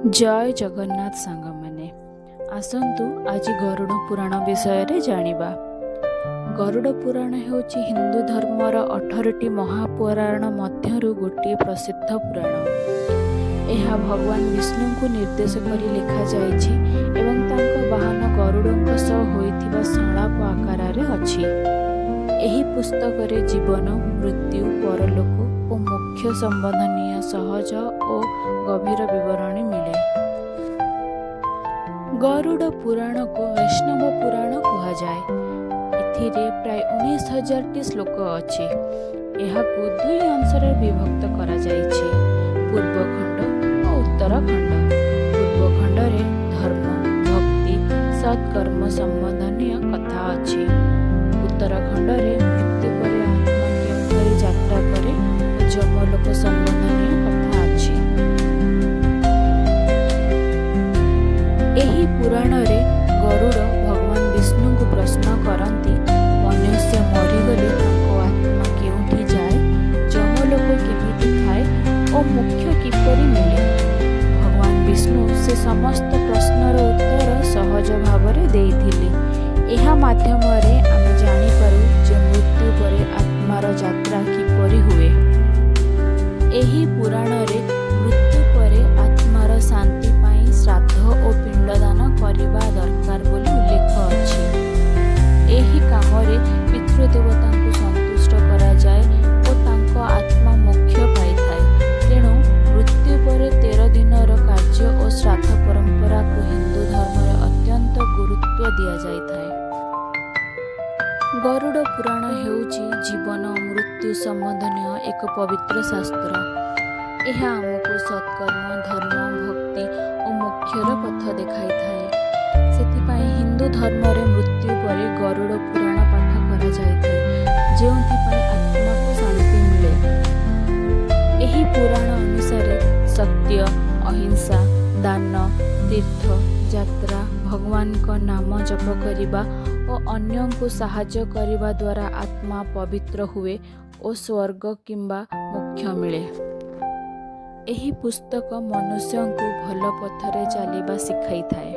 ଜୟ ଜଗନ୍ନାଥ ସାଙ୍ଗମାନେ, ଆସନ୍ତୁ ଆଜି ଗରୁଡ଼ ପୁରାଣ ବିଷୟରେ ଜାଣିବା। ଗରୁଡ଼ ପୁରାଣ ହେଉଛି ହିନ୍ଦୁ ଧର୍ମର 18ଟି ମହାପୁରାଣ ମଧ୍ୟରୁ ଗୋଟିଏ ପ୍ରସିଦ୍ଧ ପୁରାଣ। ଏହା ଭଗବାନ ବିଷ୍ଣୁଙ୍କୁ ନିର୍ଦ୍ଦେଶ କରି ଲେଖାଯାଇଛି ଏବଂ ତାଙ୍କ ବାହନ ଗରୁଡ଼ଙ୍କ ସହ ହୋଇଥିବା ସଂଳାପ ଆକାରରେ ଅଛି। ଏହି ପୁସ୍ତକରେ ଜୀବନ, ମୃତ୍ୟୁ, ପରଲୋକ ଓ ମୋକ୍ଷ ସମ୍ବନ୍ଧୀୟ ସହଜ ଓ ଗଭୀର ବିବରଣୀ ମିଳେ। ଗରୁଡ଼ ପୁରାଣକୁ ବୈଷ୍ଣବ ପୁରାଣ କୁହାଯାଏ। ଏଥିରେ ପ୍ରାୟ 19,000ଟି ଶ୍ଲୋକ ଅଛି। ଏହାକୁ ଦୁଇ ଅଂଶରେ ବିଭକ୍ତ କରାଯାଇଛି, ପୂର୍ବଖଣ୍ଡ ଓ ଉତ୍ତରଖଣ୍ଡ। ପୂର୍ବଖଣ୍ଡରେ ଧର୍ମ, ଭକ୍ତି, ସତ୍କର୍ମ ସମ୍ବନ୍ଧୀୟ କଥା ଅଛି। ଉତ୍ତରଖଣ୍ଡରେ ମୃତ୍ୟୁ ପରେ ଆତ୍ମା କେଉଁଠାରେ ଯାତ୍ରା କରେ ଓ ଯମଲୋକ ସମ୍ବନ୍ଧୀୟ କଥା ଅଛି। ଏହି ପୁରାଣରେ ଗରୁଡ଼ ଭଗବାନ ବିଷ୍ଣୁଙ୍କୁ ପ୍ରଶ୍ନ କରନ୍ତି, ମନୁଷ୍ୟ ମରିଗଲେ ତାଙ୍କ ଆତ୍ମା କେଉଁଠି ଯାଏ, ଯମଲୋକ କେମିତି ଥାଏ ଓ ମୋକ୍ଷ କିପରି ମିଳେ? ଭଗବାନ ବିଷ୍ଣୁ ସେ ସମସ୍ତ ପ୍ରଶ୍ନର ଉତ୍ତର ସହଜ ଭାବରେ ଦେଇଥିଲେ। ଏହା ମାଧ୍ୟମରେ ଆମେ ଜାଣିପାରୁ ଯେ ମୃତ୍ୟୁ ପରେ ଆତ୍ମାର ଯାତ୍ରା କିପରି ହୁଏ। ଏହି ପୁରାଣରେ ମୃତ୍ୟୁ ପରେ ଆତ୍ମାର ଶାନ୍ତି ପାଇଁ ଶ୍ରାଦ୍ଧ ଓ ପିଣ୍ଡଦାନ କରିବା ଦରକାର ବୋଲି ଉଲ୍ଲେଖ ଅଛି। ଏହି କାମରେ ପିତୃଦେବତାଙ୍କୁ ସନ୍ତୁଷ୍ଟ କରାଯାଏ ଓ ତାଙ୍କ ଆତ୍ମା ମୋକ୍ଷ ପାଇଥାଏ। ତେଣୁ ମୃତ୍ୟୁ ପରେ 13 ଦିନର କାର୍ଯ୍ୟ ଓ ଶ୍ରାଦ୍ଧ ପରମ୍ପରାକୁ ହିନ୍ଦୁ ଧର୍ମରେ ଅତ୍ୟନ୍ତ ଗୁରୁତ୍ୱ ଦିଆଯାଇଥାଏ। ଗରୁଡ଼ ପୁରାଣ ହେଉଛି ଜୀବନ ଓ ମୃତ୍ୟୁ ସମ୍ବନ୍ଧୀୟ ଏକ ପବିତ୍ର ଶାସ୍ତ୍ର। ଏହା ଆମକୁ ସତ୍କର୍ମ, ଧର୍ମ, ଭକ୍ତି ଓ ମୋକ୍ଷର ପଥ ଦେଖାଇଥାଏ। ସେଥିପାଇଁ ହିନ୍ଦୁ ଧର୍ମରେ ମୃତ୍ୟୁ ପରେ ଗରୁଡ଼ ପୁରାଣ ପାଠ କରାଯାଇଥାଏ, ଯେଉଁଥିପାଇଁ ଆତ୍ମାକୁ ଶାନ୍ତି ମିଳେ। ଏହି ପୁରାଣ ଅନୁସାରେ ସତ୍ୟ, ଅହିଂସା, ଦାନ, ତୀର୍ଥ ଯାତ୍ରା, ଭଗବାନଙ୍କ ନାମ ଜପ କରିବା ଓ ଅନ୍ୟଙ୍କୁ ସାହାଯ୍ୟ କରିବା ଦ୍ୱାରା ଆତ୍ମା ପବିତ୍ର ହୁଏ ଓ ସ୍ୱର୍ଗ କିମ୍ବା ମୋକ୍ଷ ମିଳେ। ଏହି ପୁସ୍ତକ ମନୁଷ୍ୟଙ୍କୁ ଭଲ ପଥରେ ଚାଲିବା ଶିଖାଇଥାଏ।